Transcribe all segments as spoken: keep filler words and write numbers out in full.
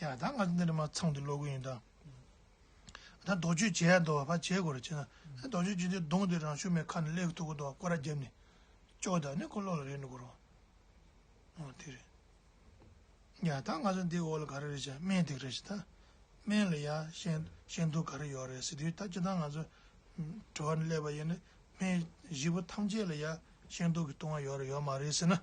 ཡ་ད་ང་ཚོ་འདི་ནས་མར་མཚམས་དེ་ཀློག་གི་ཡིན་ད། ད་དོགས་གཅོད་བྱེད་ཡ་འདུག་བ། ཕར་བྱེད་དགོས་རེད། བྱས་ན་དོགས་གཅོད་བྱེད་དུས་གདོང་དེ་རང་ཤུགས་མེད་ཁ་ནས་སླེབས་ཐུབ་ཀྱི་འདུག་བ། སྐོར་ར་བརྒྱབ་ནས་ཅོག་ད་ནི་ཁོ་ཀློག་ལ་རེད་འགྲོ་གི་རེད་བ། ཨོ་དེ་རེད། ཡ་ད་ང་ཚོ་འདི་འོག་ལ་ག་རེ་རེད་བྱ། སྨན་དེ་རེད་བྱ། ད་སྨན་ལ་ཡ་ཤན་ཤན་ཐུག་ག་རེ་ཡོད་རེད་ཟེར་དུས། ད་སྤྱིར་བཏང་ང་ཚོ་དྲི་བ་ནས་སླེབས་པ་ཡིན་ན། སྨན་བཞི་པོ་ཐམས་ཅད་ལ་ཡ་ཤན་ཐུག་གི་ལྟུང་བ་ཡོད་རེད་ཡོད་མ་རེད་ཟེར་ན།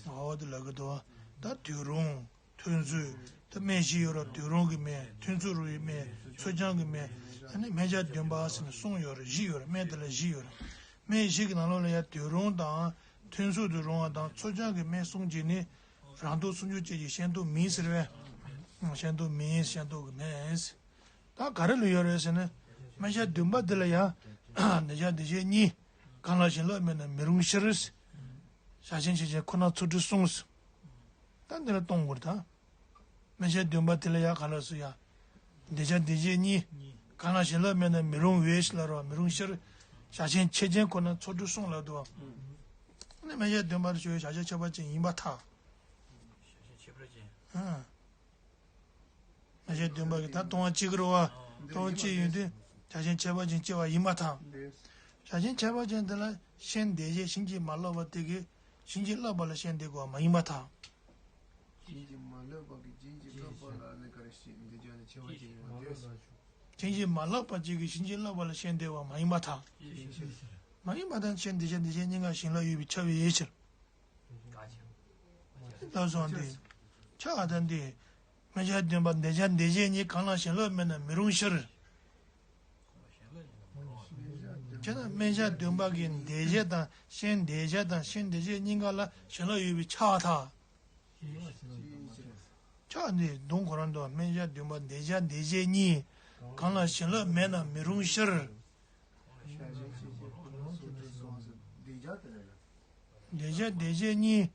འོ་དེ་ལབ་ཀྱི་འདུག་བ། ད་དུད་རུང་། ཐུན་ཚོད། ད་སྨན་བཞི་ཡོད་ར། དུད་རུང་གི་སྨན། ཐུན་ཚོད་རུ་ཡི་སྨན། མཚོ་བྱང་གི་སྨན། ཨ་ནི་སྨན་ཆ་བདུན་པ་ཟེར་ནས་གསུམ་ཡོད་ར། བཞི་ཡོད་ར། སྨན་དེ་ལ་བཞི་ཡོད་ར། སྨན་བཞི་གི་ནང་ལོགས་ལ་ཡ་དུད་རུང་དང་ཐུན་ཚོད་དུ་རུང་བ་དང་མཚོ་བྱང་གི་སྨན་གསུམ་གྱིས་ནི་རང་སྡུག་སུམ་ཅུ་བཅས་ཀྱི་ཤན་སྡུག་མིན་ཟེར་བས། ཤན་སྡུག་མིན། ཤན་སྡུག་གི་མིན། ད་ག་རེ་ལ་ཡོད་རེད་ཟེར་ན། སྨན་ཆ་བདུན་པ་དེ་ལ་ཡ། འདོད་ཆགས་འདོད་བྱེད་གཉིས། གང་ལ་བྱིན་རླབས་མེད་ན་མི་རུང་ཕྱིར། ཞག་ཆེན་ཆོས་ཅན་ཁོ་ན་ཚོགས་དྲུག་གསུངས། ད་འདི་ལ་གཏོང་དགོས་རེད་ད། སྨན་ཆ་བདུན་པ་དེ་ལ་ཡ་ག་ལ་སུ་ཡ། འདོད་ཆགས་འདོད་བྱེད་གཉིས། གང་ལ་བྱིན་རླབས་མེད་ན་མི་རུང་བས་ལ་རོ། མི་རུང་ཕྱིར། ཞག་ཆེན་ཆོས་ཅན་ཁོ་ན་ཚོགས་དྲུག་གསུངས་ལ་འདུག་བ། ནི་སྨན་ཆ་བདུན་པ་ལ་ཞུ་བའི་ཞག་ཆེན་ཁྱད་པར་ཅན་ཡིན་པར་ཐལ། ཨ། སྨན་ཆ་བདུན་པ་གི་ད་ལྟུང་བ་གཅིག་གི་རེད་བ། ལྟུང་བ་གཅིག་ཡིན་དུས་ཞག་ཆེན་ཁྱད་པར་ཅན་སྐྱེ་བ་ཡིན་པར་ཐལ། ཞག་ཆེན་ཁྱད་པར་ཅན་དེ་ལ་ཤན་འདོད་བྱེད་བྱིན་གྱིས་མ་བརླབས་པ་དེ་གིས་བྱིན་གྱིས་བརླབས་པ་ལ་ཤན་འདོད་དགོས་པ་མ་ཡིན་པར་ཐལ། བྱིན་གྱིས་མ་བརླབས་པ་གིས་བྱིན་གྱིས་བརླབས་པ་ལ་ནི་ག་རེ་ཞིག་འདོད་ཆགས་ནི་ཁྱད་པར་ཅན་ཡིན་པ་དེ། བྱིན་གྱིས་མ་བརླབས་པ་གཅིག་གིས་བྱིན་གྱིས་བརླབས་པ་ལ་ཤན་འདོད་པ་མ་ཡིན་པར་ཐལ། མ་ཡིན་པར་ཐལ། ཤན་འདོད་བྱེད་འདོད་བྱེད་གཉིས་ཀ་བྱིན་རླབས་ཡོད་པས་ཁྱབ་པའི་ཕྱིར། ལ་སོང་སྟེ། ཆ་ག་དང་འདི། སྨན་ཆ་བདུན་པ་འདོད་ཆགས་འདོད་བྱེད་གཉིས་གང་ལ་བྱིན་རླབས་མེད་ན་མི་རུང་ཕྱིར། བྱས་ན་སྨན་ཆ་བདུན་པ་གི་འདོད་བྱེད་དང་ཤན་འདོད་བྱེད་དང་ཤན་འདོད་བྱེད་གཉིས་ཀ་ལ་བྱིན་རླབས་ཡོད་པས་ཁྱབ་པར་ཐལ། ཆ་འདི་གདོང་ཁོ་རང་དུ་སྨན་ཆ་བདུན་པ་འདོད་ཆགས་འདོད་བྱེད་གཉིས་གང་ལ་བྱིན་རླབས་མེད་ན་མི་རུང་ཕྱིར། འདོད་ཆགས་འདོད་བྱེད་གཉིས།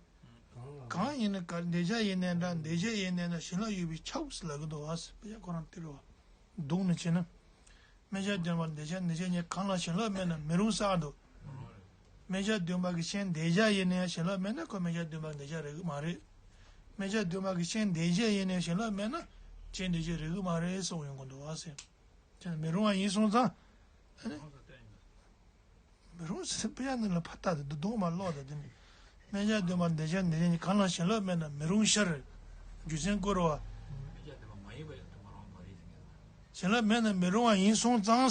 གང་ཡིན་ན་ག་འདོད་ཆགས་ཡིན་ནའི་འདྲ། འདོད་བྱེད་ཡིན་ནའི་འདྲ། བྱིན་རླབས་ཡོད་པས་ཁྱབ་ཟེར་ལབ་ཀྱི་འདུག་བ། དཔེ་ཆ་ཁོ་རང་སྟེར་བ། གདོང་ནས་བྱས་ན། སྨན་ཆ་བདུན་པ་འདོད་ཆགས་འདོད་བྱེད་གཉིས་གང་ལ་བྱིན་རླབས་མེད་ན་མི་རུང་ཟེར་འདུག་སྨན་ཆ་བདུན་པ་གི་ཤན་འདོད་ཆགས་ཡིན་ནའི་བྱིན་རླབས་མེད་ན་ཁོ་སྨན་ཆ་བདུན་པ་འདོད་ཆགས་རེད་གི་མ་རེད། སྨན་ཆ་བདུན་པ་གི་ཤན་འདོད་བྱེད་ཡིན་ནའི་བྱིན་རླབས་མེད་ན་ཤན་འདོད་བྱེད་རེད་གི་མ་རེད་གསུངས་ཡོང་གི་འདུག་བ་ཟེར། ཅང་མི་རུང་བ་ཡིན་སོང་ཙང་། ཨ་ནི། མི་རུང་ཟེར་དཔེ་ཡང་ནི་ལ་ཕར་ལྟ་དེ་འདུག་གདོང་མ་ཀློག་དང་དེ་ནི། སྨན་ཆ་བདུན་པ་འདོད་ཆགས་འདོད་བྱེད་གཉིས་གང་ལ་བྱིན་རླབས་མེད་ན་མི་རུང་ཕྱིར། རྒྱུ་མཚན་བཀོད་རོགས། བྱིན་རླབས་མེད་ན་མི་རུང་བ་ཡིན་སོང་ཙང་།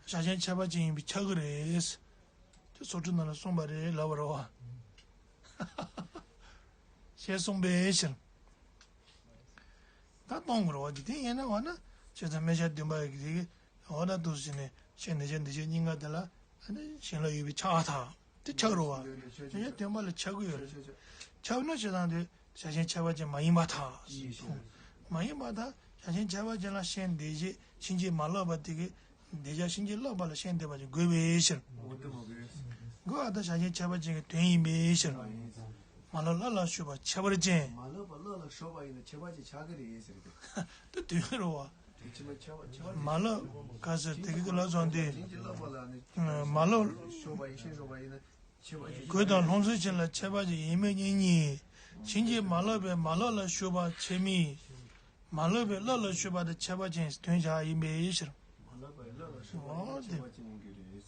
ཞག་ཆེན་ཁྱད་པར་ཅན་ཡིན་པས་ཁྱབ་ཀྱི་རེད། དེ་ཚོགས་དྲུག་ནང་ལ་གསུངས་པ་རེད་ལབ་པ་རེད་བ། ཞེས་གསུངས་པའི་ཕྱིར། ད་གཏོང་དགོས་རེད་བ། འཇིག་རྟེན་ཡིན་ན་བ་ན་བྱས་ཙང་སྨན་ཆ་བདུན་པ་ཡི་གེ་དེ་གི་འོ་ན་འདུག་ཟེར་ནས་ཤན་འདོད་ཆགས་འདོད་བྱེད་གཉིས་ཀ་དེ་ལ་ཨ་ནི་བྱིན་རླབས་ཡོད་པས་ཁྱབ་པར་ཐལ། དེ་ཁྱབ་རེད་བ། སྨན་ཆ་བདུན་པ་ལ་ཁྱབ་ཀྱི་ཡོད་རེད། ཁྱབ་ན་བྱས་ཙང་དེ་ཞག་ཆེན་ཁྱད་པར་ཅན་མ་ཡིན་པར་ཐལ། མ་ཡིན་པར་ཐལ། ཞག་ཆེན་ཁྱད་པར་ཅན་ལ་ཤན་འདོད་བྱེད་བྱིན་གྱིས་མ་བརླབས་པ་དེ་གི་འདོད་ཆགས་བྱིན་གྱིས་བརླབས་པ་ལ་ཤན་འདོད་པ་ཅིག་དགོས་པའི་ཕྱིར། འོ་དེ་མ་དགོས། དགོས་པ་དང་ཞག་ཆེན་ཁྱད་པར་ཅན་གྱི་དོན་ཡིན་པའི་ཕྱིར། མ་བརླབས་བླ་ལ་ཞུགས་པ་ཁྱད་པར་ཅན། མ་བརླབས་པ་བླ་ལ་ཞུགས་པ་ཡིན་ན་ཁྱད་པར་ཅན་ཆགས་ཀྱི་རེད་ཟེར་གི། དེ་དོན་རེད་བ། དེ་ཕྱི་མ་ཁྱད་པར་ཁྱད་པར་མ་བརླབས་ག་ཟེར་དེ་གི་ལ་སོང་སྟེ། བྱིན་གྱིས་བརླབས་པ་ལ་ནི། མ་བརླབས། ཞུགས་པ་ཡིན་ཤེས་ཞུགས་པ་ཡིན་ན་ཁྱད་པར་ཅན། གོས་དང་ལྷུང་བཟེད་ཅན་ལ་ཁྱད་པར་ཅན་ཡིན་མིན་གཉིས་གཉིས། བྱིན་གྱིས་མ་བརླབས་པའི་མ་བརླབས་ལ་ཞུགས་པ་ཁྱད་མིན། མ་བརླབས་པའི་བླ་ལ་ཞུགས་པ་དེ་ཁྱད་པར་ཅན་དོན་བྱ་ཡིན་པའི་ཕྱིར། མ་བརླབས་པའི་བླ་ལ་ཞུགས་པ་ཨོ་དེ་ཁྱད་པར་ཅན་ཡིན་གྱི་རེད།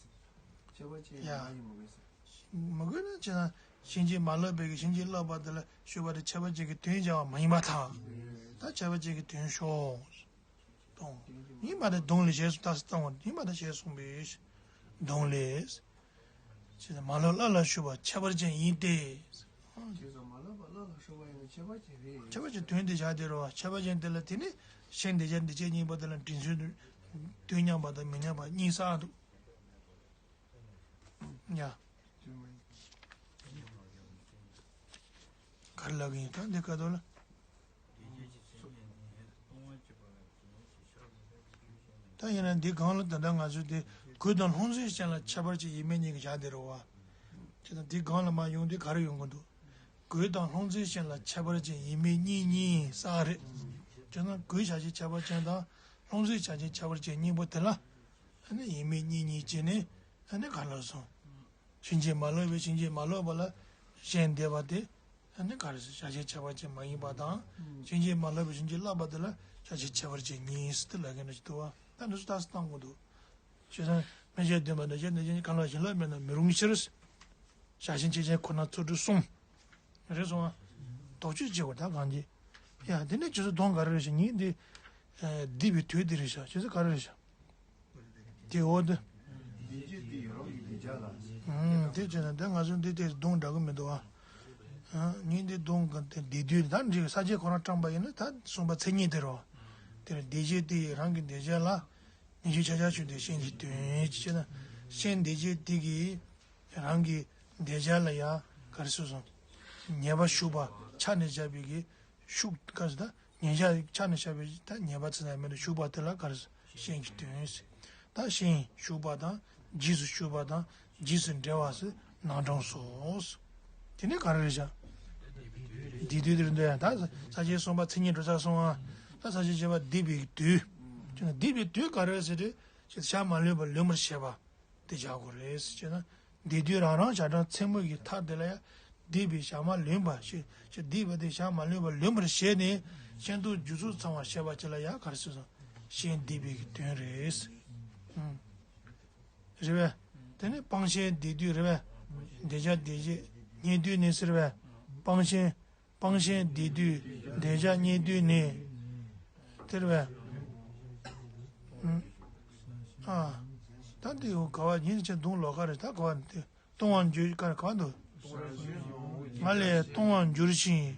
ཁྱད་པར་ཅན་ཡ། མ་ཡིན་མ་དགོས་ཟེར། མ་དགོས་ན་བྱས་ན་བྱིན་གྱིས་མ་བརླབས་པའི་གི་བྱིན་གྱིས་བརླབས་པ་དེ་ལ་ཞུགས་པ་དེ་ཁྱད་པར་ཅན་གྱི་དོན་བྱ་བ་མ་ཡིན་པར་ཐལ། ད་ཁྱད་པར་ཅན་གྱི་དོན་ཤོག་གཏོང་། ཡིན་པ་དེ་གདོང་ལས་ཞེས་སུ་རྟགས་སུ་བཏང་བ་ཡིན་པ་དེ་ཞེས་གསུངས་པའི་གདོང་ལས། ཅེས་མ་བརླབས་བླ་ལ་ཞུགས་པ་ཁྱད་པར་ཅན་ཡིན་ཏེ། ཅེས་མ་བརླབས་པ་བླ་ལ་ཞུགས་པ་ཡིན་ན་ཁྱད་པར་ཅན་རེད། ཁྱད་པར་ཅན་དོན་དེ་བྱ་དེ་རེད་བ། ཁྱད་པར་ཅན་དེ་ལ་དེ་ནི་ཤན་འདོད་ཆགས་འདོད་བྱེད་གཉིས་པོ་དེ་ལ་འདྲེན་ཚུལ་དུ་དོན་མཉམ་པ་དང་མི་མཉམ་པ་གཉིས་བསགས་འདུག་ཡ། ག་རེ་ལབ་ཀྱི་ཡིན་ད་འདི་ཀ་ཏོ་ལ། ད་ཡིན་ན་འདི་སྒང་ལ་ད་ལྟ་ང་ཚོས་དེ་གོས་དང་ལྷུང་བཟེད་ཅན་ལ་ཁྱད་པར་ཅན་ཡིན་མིན་གཉིས་ཀྱི་བྱ་དེ་རེད་བ། ཅེས་དང་འདི་སྒང་ལ་མ་ཡོང་དུས་ག་རེ་ཡོང་གི་འདུག་གོས་དང་ལྷུང་བཟེད་ཅན་ལ་ཁྱད་པར་ཅན་ཡིན་མིན་གཉིས་གཉིས་བསགས་རེད། ཅེས་ན་གོས་ཆ་ཤས་ཁྱད་པར་ཅན་དང་ལྷུང་བཟེད་ཆ་ཤས་ཁྱད་པར་ཅན་གཉིས་པོ་དེ་ལ་ཨ་ནི་ཡིན་མིན་གཉིས་གཉིས་བྱས་ནས་ཨ་ནི་ག་ལ་སོང་། བྱིན་གྱིས་མ་བརླབས་པའི་བྱིན་གྱིས་མ་བརླབས་པ་ལ་ཤན་འདོད་པ་དེ་ ཨ་ནི་ག་རེ་ཟེར། བྱ་བྱེད་ཁྱད་པར་ཅན་མ་ཡིན་པ་དང་། ཕྱིན་ཅི་མ་ལོག་པའི་ཕྱིན་ཅི་ལོག་པ་དེ་ལ་བྱ་བྱེད་ཁྱད་པར་ཅན་གཉིས་ཟེར་དེ་ལབ་མཁན་འདྲ་ཞིག་འདུག་བ། ད་འདི་ཚོ་ད་སུ་བཏང་དགོས་འདུག་བྱས་ཙང་སྨྲས་བྱ་བདེན་པ་འདོད་བྱ་འདོད་བྱེད་གཉིས་གང་ལ་བཞིན་ལོག་མེད་ན་མི་རུང་ཕྱིར། བྱ་བྱེད་ཆོས་ཅན་ཁོ་ན་ཚིག་གྲུབ་གསུམ། རེད་སོང་ང་། དོགས་གཅོད་བྱེད་དགོས་ད་གང་ཅི། ཡ་དེ་ནས་ཁྱེད་ཚོ་དོན་ག་རེ་རེད་ཤག་ཉིད་འདི། ཨ་འདས་པའི་དུས་འདི་རེད་ཤག་ཁྱེད་ཚོ་ག་རེ་རེད་ཤག་དེ་འོ་དེ། ཨང་། དེ་བྱས་ན་དེ་ང་ཚོ་འདི་དེ་གདོང་འདྲ་གི་མི་འདུག་ཨ། ཨང་། ཉིད་འདི་གདོང་གི་དེ་འདས་དུས་ད་འདྲི་ས་བཅད་ཁོ་རང་བགྲངས་པ་ཡིན་ན་ད་གསུམ་པ་མཚན་ཉིད་དེ་རེད་བ། དེ་ལ་འདས་བྱེད་དེ་ཡི་རང་གི་འདས་བྱེད་ལ། ཉིད་ཀྱི་ཁྱབ་བྱ་ཞུགས་ཏེ་ཤན་གྱི་དོན་ཅེ་ན། ཤན་འདས་བྱེད་དེ་གི་རང་གི་འདས་བྱེད་ལ་ཡང་ག་རེ་ཟེར་སོང་། ཉེས་པ་ཞུགས་པ་ཆ་ནས་བཞག་པའི་གི་ཤུགས་ག་ཟེར་ད། ཉེས་བྱ་ཆ་ནས་བཞག་པའི་ད་ཉེས་པ་ཚིག་ཙམ་མེད་དུ་ཞུགས་པ་དེ་ལ་ག་རེ་ཟེར། ཤན་གྱི་དོན་ཟེར། ད་ཤན་ཞུགས་པ་དང་རྗེས་སུ་ཞུགས་པ་དང་རྗེས་སུ་འབྲེལ་བ་ཟེར་ནང་དྲངས་སོ། དེ་ནས་ག་རེ་རེད་བཞག་འདས་དུས་དེར་འདོད་ཡང་ད་ས་བཅད་གསུམ་པ་མཚན་ཉིད་གྲུབ་ཚར་སོང་ང་། ད་ས་བཅད་བཞི་པ་འདས་པའི་དུས། ཅེ་ན་འདས་པའི་དུས་ག་རེ་ཟེར་ཏེ། ཞེས་བྱ་མ་ལོན་པར་ལོན་པར་བྱེད་པ། དེ་བྱ་དགོས་རེད་ཟེར་ན། འདས་དུས་རང་རང་བྱ་བྲལ་མཚན་མོ་ཡི་མཐའ་དེ་ལ་ཡང་འདས་པའི་བྱ་མ་ལོན་པ་ཞེས་ཞེས་འདས་པ་དེ་བྱ་མ་ལོན་པར་ལོན་པར་བྱས་ནས་ཤན་སྟོབས་འཇུག་ཚུལ་ཚང་བར་བྱེད་པ་ཅིག་ལ་ཡང་ག་རེ་ཟེར་སོང་། ཤན་འདས་པའི་གི་དོན་རེད། ཨང་། རེད་པས། དེ་ནས་སྤང་ཤན་འདས་དུས་རེད་པས། འདས་བྱ་འདས་བྱེད་རྙེད་དུས་ནས་ཟེར་བས། སྤང་ཤན། སྤང་ཤན་འདས་དུས་འདས་བྱ་རྙེད་དུས་ནས། དེ་རེད་པས། ཨ། ད་འདི་འོ་ག་བ་ཉིན་ཆེ་འདུག་ལོ་ག་རེ་ད་ག་བ་འདི་གཏོང་བར་འགྱུར་ག་རེ་ག་བ་འདུག་ང་ལས་གཏོང་བར་འགྱུར་ཞིང་།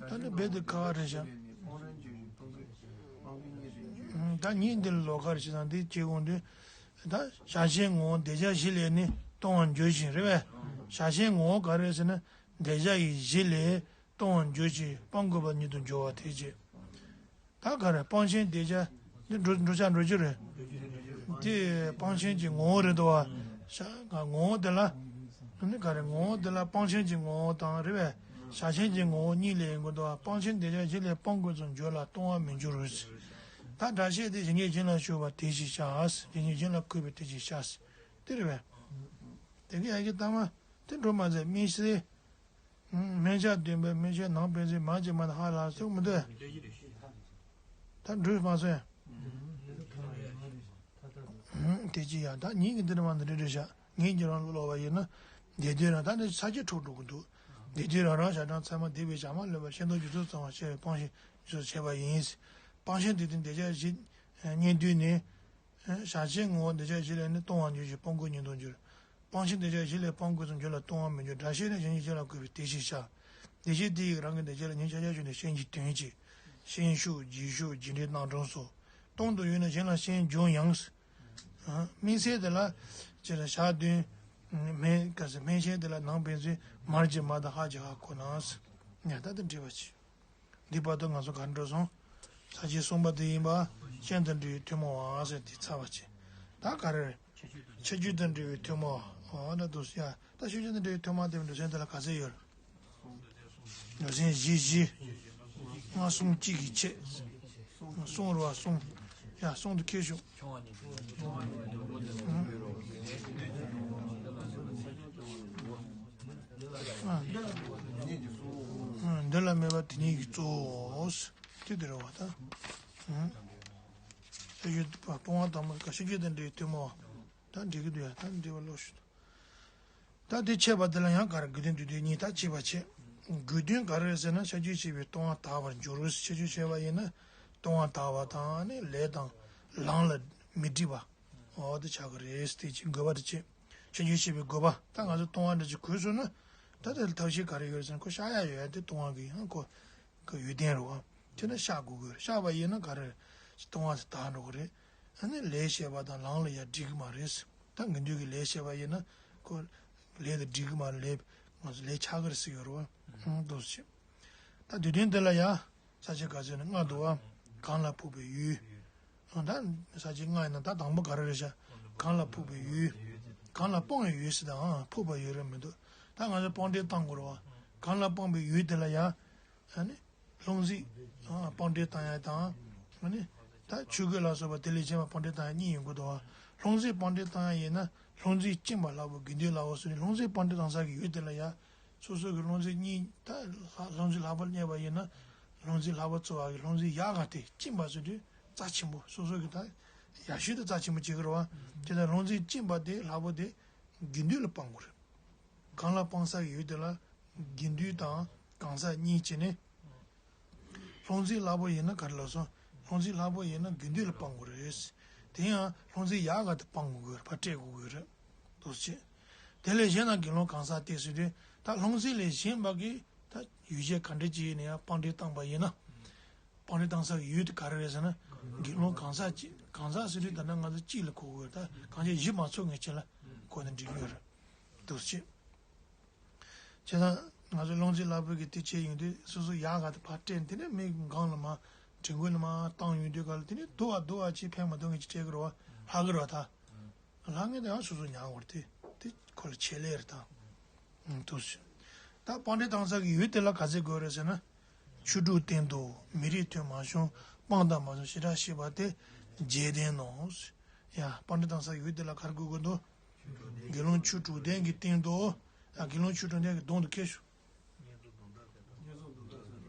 ད་ནི་རྦད་དེ་ག་བ་རེད་ཤག་ད་ཉིན་འདི་ལོ་ག་རེ་ཞིག་དང་འདི་སྐྱེ་དགོངས་དུས། ད་བྱ་བྱེད་ངོ་བོ་འདས་བྱ་བཞི་ལས་ནི་གཏོང་བར་འགྱུར་ཞིང་རེད་པས། བྱ་བྱེད་ངོ་བོ་ག་རེ་ཟེར་ན། འདས་བྱ་ཡི་བཞི་ལས་གཏོང་བར་འགྱུར་ཞིང་སྤང་དགོས་པ་ཉིད་དུ་འགྱུར་བ་དེ་བྱེད། ད་ག་རེ་སྤང་ཤན་འདས་བྱ་འདི་འགྲོ་འགྲོ་བྱ་འགྲོ་རྒྱུ་རེད། དེ་སྤང་ཤན་གྱི་ངོ་བོ་རེད་དོ། བྱ་ངོ་བོ་དེ་ལ། ནི་ག་རེ་ངོ་བོ་དེ་ལ་སྤང་ཤན་གྱི་ངོ་བོ་དང་རེད་པས། བྱ་ཤན་གྱི་ངོ་བོ་གཉིས་ལས་ཡིན་དགོས་དོ། སྤང་ཤན་འདས་བྱ་བཞི་ལས་སྤང་དགོས་སུ་འགྱུར་ལ་གཏོང་བར་མི་འགྱུར་རོ། ད་སྒྲ་བཤད་དེ་གཞན་གྱིས་གཞན་ལ་ཞུགས་པ་དེ་བཞིན་བྱ། གཞན་གྱིས་གཞན་ལ་གུས་པ་དེ་བཞིན་བྱ། དེ་རེད་པས། དེ་གི་ཡ་གི་ལྟ་མ་དེ་འགྲོ་མ་ཟད་མི་སེ། སྨན་ཆ་འདོན་པའི་སྨན་ཆའི་ནང་ཕན་ཚུན་མར་གྱི་མར་ཧ་ལ་སོགས་མི་འདོད། ད་འགྲུས་མ་སོན། དེ་ཅི་ཡང་ད་ཉིད་ཀྱི་འདིར་མ་འདི་འདྲ་འདྲ་བྱ་ངེད་ཀྱི་རང་ལོག་པ་ཡིན་ན། འདས་དུས་རང་ད་འདི་ས་བཅད་འཁྲུག་འགྲོ་གི་འདུག་འདས་དུས་རང་རང་བྱ་བྲལ་མཚན་མ་འདས་པའི་བྱ་མ་ལོན་པ་ཤན་སྟོབས་འཇུག་ཚུལ་ཚང་བར་བྱེད་པའི་སྤང་ཤན་ཞུགས་བྱས་པ་ཡིན། སྤང་ཤན་འདས་དུས་འདས་བྱ་བཞི་རྙེད་དུས་ནི། བྱ་བྱེད་ངོ་བོ་འདས་བྱ་བཞི་ལས་ནི་གཏོང་བར་འགྱུར་ཞིང་སྤང་དགོས་ཉིད་དུ་འགྱུར། སྤང་ཤན་འདས་བྱ་བཞི་ལས་སྤང་དགོས་སུ་འགྱུར་ལ་གཏོང་བར་མི་འགྱུར། སྒྲ་བཤད་ནི་གཞན་གྱིས་གཞན་ལ་གུས་པས་དེ་བཞིན་བྱ། འདས་བྱེད་དེ་ཡི་རང་གི་འདས་བྱེད་ལ་ཉིད་ཁྱབ་བྱ་ཞུགས་ནས་ཤན་གྱི་དོན་བྱེད། ཤན་ཞུགས་རྗེས་ཞུགས་རྗེས་འབྲེལ་རྣམ་གྲངས་སོ། གཏོང་དུ་ཡོད་ན་གཞན་ལ་ཤན་འབྱུང་ཡང་། དམིགས་བསལ་དེ་ལ་ཅེ་ལ་ཞག་བདུན། སྨན་ག་ཟེར་སྨན་ཤན་དེ་ལ་ནང་ཕན་ཚུན་མར་གྱི་མར་དང་ཧ་གྱི་ཧ་ཁོ་ན། ཡང་ད་དེ་འདྲི་བ་བྱེད། འདི་བར་དུ་ང་ཚོ་ག་འགྲོ་སོང་། ས་བཅད་གསུམ་པ་དེ་ཡིན་པ། ཤན་དང་འབྲེལ་བའི་ཐུན་མོང་བ་ཟེར་དེ་ཚར་བ་བྱེད། ད་ག་རེ་རེད། ཁྱད་ཆོས་དང་འབྲེལ་བའི་ཐུན་མོང་བ། འོ་ན་དུ་ཡ། ད་ཁྱད་ཆོས་དང་འབྲེལ་བའི་ཐུན་མོང་དེ་འགྲོ་སོང་དེ་ལ་ག་ཚད་ཡོད། འགྲོ་སོང་བཞི་བཞི། ལྔ་གསུམ་གཅིག་གིས་ཕྱེ། གསུམ་རུ་བ་གསུམ། ཡ་གསུམ་དུ་ཁྱེར་ཤོག་འདི་ལ་སྨྲས་པ་དེ་ཉིད་ཀྱི་གཙོ་བོ། དེ་དེ་རེད་བ་ད། ཨ་ཡོད་པ་སྤོང་བ་དང་མ་ག་ཤེས་རྒྱུད་དང་འབྲེལ་བའི་ཐུན་མོང་བ། ད་འགྲིག་གི་འདུག་ཡ་ད་འགྲིག་པ་ལོག་ཞུ། ད་དེ་འཆད་པ་དེ་ལ་ཡང་ག་རེ་དགོས་དོན་དུས་དུས་གཉིས་ད་འཆད་པ་བྱེད། དགོས་དོན་ག་རེ་རེད་ཟེར་ན་ཁྱད་ཆོས་ཆེ་བའི་ལྟུང་བ་དག་པར་འགྱུར་རོ། ཁྱད་ཆོས་ཆེ་བ་ཡིན་ན་ལྟུང་བ་དག་པ་དང་ནི་ལས་དང་ལམ་ལ་མི་འགྲིག་པ། འོ་དེ་ཆགས་ཀྱི་རེད། དེ་ཅི་དགོས་པ་དེ་ཅི། ཁྱད་ཆོས་ཆེ་བའི་དགོས་པ་ད་ང་ཚོ་ལྟུང་བ་འདྲ་ཅིག་གོས་སོང་ན། ད་དེ་ལ་ཐབས་ཤེས་ག་རེ་ཡོད་རེད་ཟེར་ན་ཁོ་བཤགས་ཡ་ཡོད་ཡ་དེ་ལྟུང་བ་གི་ཡང་ཁོ། གི་ཡོན་ཏན་རེད་བ། དེ་ནི་བཤགས་དགོས་དགོས་རེད། བཤགས་པ་ཡིན་ན་ག་རེ་རེད། ལྟུང་བ་དེ་དག་འགྲོ་གི་རེད། ཨ་ནི་ལས་བྱས་པ་དང་ལམ་ལ་ཡ་འགྲིག་གི་མ་རེད། ད་དགེ་འདུན་གྱི་ལས་བྱས་པ་ཡིན་ན་ཁོ་ལས་དེ་འགྲིག་གི་མ་རེད། ལས་ང་ཚོ་ལས་ཆགས་ཀྱི་རེད་ཟེར་ཡོད་རེད་བ། ཧུང་དུ་ཟེར། ད་དུས་དོན་དེ་ལ་ཡ། ས་བཅད་ག་ཚོད་ནི་ལྔ་འདུག་བ། གང་ལ་ཕོག་པའི་ཡུལ། ཨ་ད་ས་བཅད་ལྔ་ཡིན་ན་ད་དང་པོ་ག་རེ་རེད་ཤག་གང་ལ་ཕོག་པའི་ཡུལ། གང་ལ་སྤང་བའི་ཡུལ་ཟེར་དང་ཕོག་པའི་ཡུལ་རེད་མི་འདུག་ད་ང་ཚོ་སྤང་འགྲེལ་བཏང་དགོས་རེད་བ། གང་ལ་སྤང་བའི་ཡུལ་དེ་ལ་ཡ། ཨ་ནི། ལྷུང་བཟེད། སྤང་འགྲེལ་བཏང་ཡ་དང་། ཨ་ནི། ད་ཆོས་གོས་ལ་སོགས་པ་དེ་ལས་གཞན་པ་སྤང་འགྲེལ་བཏང་ཡ་གཉིས་ཡོང་གི་འདུག་བ། ལྷུང་བཟེད་སྤང་འགྲེལ་བཏང་ཡ་ཡིན་ན་ལྷུང་བཟེད་བཅིངས་པ་ལྷ་བུ་དགེ་འདུན་ལྷ་བུ་སོགས་ནི་ལྷུང་བཟེད་སྤང་འགྲེལ་བཏང་ས་གི་ཡུལ་དེ་ལ་ཡ། སོ་སོ་གི་ལྷུང་བཟེད་གཉིས་ད་ལྷ་ལྷུང་བཟེད་ལྷག་པར་རྙེད་པ་ཡིན་ན། ལྷུང་བཟེད་ལྷག་པ་ཚོ་བ་གི་ལྷུང་བཟེད་ཡག་ག་དེ་གཅིན་པ་ཟེར་དུས་རྩ་ཆེན་པོ། སོ་སོ་གི་ད་ཡག་ཤོས་དེ་རྩ་ཆེན་པོ་བྱེད་ཀྱི་རེད་བ། དེ་ལྟར་ལྷུང་བཟེད་གཅིན་པ་དེ་ལྷག་པོ་དེ་དགེ་འདུན་ལ་སྤང་དགོས་རེད། གང་ལ་སྤང་ས་ཡོད་དེ་ལ་དགེ་འདུན་དང་གང་ཟག་གཉིས་བྱས་ནས། ལྷུང་བཟེད་ལྷག་པོ་ཡིན་ན་ག་རེ་ལབ་སོང་། ལྷུང་བཟེད་ལྷག་པོ་ཡིན་ན་དགེ་འདུན་ལ་སྤང་དགོས་རེད། དེ་ཡང་ལྷུང་བཟེད་ཡག་ག་དེ་སྤང་དགོས་རེད། ཕར་སྤྲད་དགོས་ཀྱི་རེད། འདུག་སེ་བྱས། དེ་ལས་གཞན་རྣམས་དགེ་སློང་གང་ཟག་སྟེ་ཟེར་དུས་ད་ལྷུང་བཟེད་ལས་གཞན་པ་གི་ད་ཡུལ་ཅན་ག་འདྲ་ཅིག་ཡིན་ན་ཡང་སྤང་སྤྲད་བཏང་པ་ཡིན་ན། སྤང་སྤྲད་བཏང་ས་གི་ཡུལ་དེ་ག་རེ་རེད་ཟེར་ན། དགེ་སློང་གང་ཟག་གཅིག་གང་ཟག་ཟེར་དུས་ད་ནང་ང་ཚོ་གཅིག་ལ་གོ་དགོས་རེད། ད་གང་ཅི་བཞི་མ་ཚོགས་ངེས་ཅན་ལ་གོ་ནས་འགྲིག་གི་ཡོད་རེད། འདུག་སེ་བྱས། བྱས་ཙང་ང་ཚོ་ལྷུང་བཟེད་ལྷག་པོ་གི་དེ་བྱས་ཡོང་དུས་སོ་སོ་ཡག་ག་དེ་ཕར་སྤྲད། དེ་ནས་མི་སྒང་ལ་མར་དྲན་སྐུལ་ལ་མར་བཏང་ཡོང་དུས་ག་ལ་དེ་ནས་དུ་བ་དུ་བ་ཅིག་ཕན་མ་ཐོགས་ངེས་ཅིག་སྤྲད་ཀྱི་རེད་བ། ལྷག་གི་རེད་བ་ད། ལྷག་ངེས་དེ་ཡང་སོ་སོ་ཉར་དགོས་རེད་དེ། དེ་ཁོ་ལ་ཆེད་ལས་རེད་ད། འདུག་སེ། ད་སྤང་སྤྲད་བཏང་ས་གི་ཡུལ་དེ་ལ་ག་ཚད་དགོས་རེད་ཟེར་ན། ཆོས་དྲུག་སྟེང་དུ་མི་རིགས་མཐུན་མ་བྱུང་། སྤང་དང་མ་བྱུང་བྱེ་བྲག་ཤེས་པ་སྟེ། བརྒྱད་ལྡན་ནོ། ཡ། སྤང་སྤྲད་བཏང་ས་ཡུལ་དེ་ལ་ག་རེ་དགོས་ཀྱི་འདུག་དགེ་སློང་ཆོས་དྲུག་ལྡན་གྱི་སྟེང་དུ། ཡ། དགེ་སློང་ཆོས་དྲུག་ལྡན་གྱི་གདོང་དུ་ཁྱེར་ཤོག་